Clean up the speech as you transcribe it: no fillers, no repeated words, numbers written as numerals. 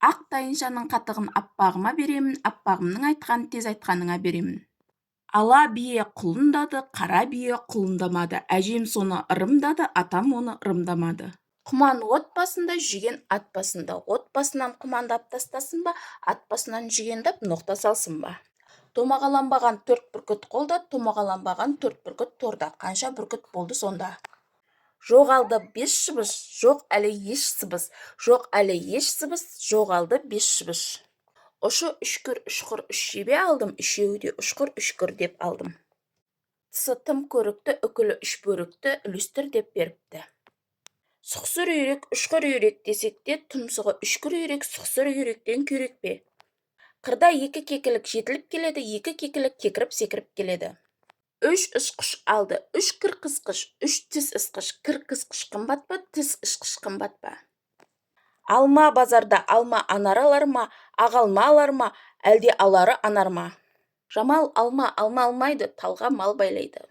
Ақ тайыншаның қатығын аппағыма беремін, аппағымның айтқанын тез айтқаныңа беремін. Ала бие құлындады, қара бие құлындамады. Әжем соны ырымдады, атам оны ырымдамады. Құман от басында, жүген ат басында. От басынан құманды ап тастасын ба, ат басынан жүгенді ап ноқта салсын ба? Томағаланбаған төрт бүркіт қолда, томағаланбаған төрт бүркіт торда. Қанша бүркіт болды сонда? Жоғалды бес шыбыш, жоқ әлі еш сыбыс. Жоқ әлі еш сыбыс, жоғалды бес шыбыш. Ұшы үшкір ұшқыр үш жебе алдым, үшеуі де ұшқыр үшкір деп алдым. Тысы тым көрікті, үкілі үш бөрікті үлестір деп беріпті. Сұқсыр үйрек, ұшқыр үйрек десек те, тұмсығы үшкір үйрек сұқсыр үйректен күйрек пе? Қырда екі кекілік жетіліп келеді, екі кекілік кекіріп-секіріп келеді. Үш ышқыш алды, үш кір қысқыш, үш тіс ысқыш. Кір қысқыш қымбат па, тіс ышқыш қымбат па? Алма базарда алма анар алар ма, ақ алма алар ма, әлде алары анар ма? Жамал алма алма алмайды, талға мал байлайды.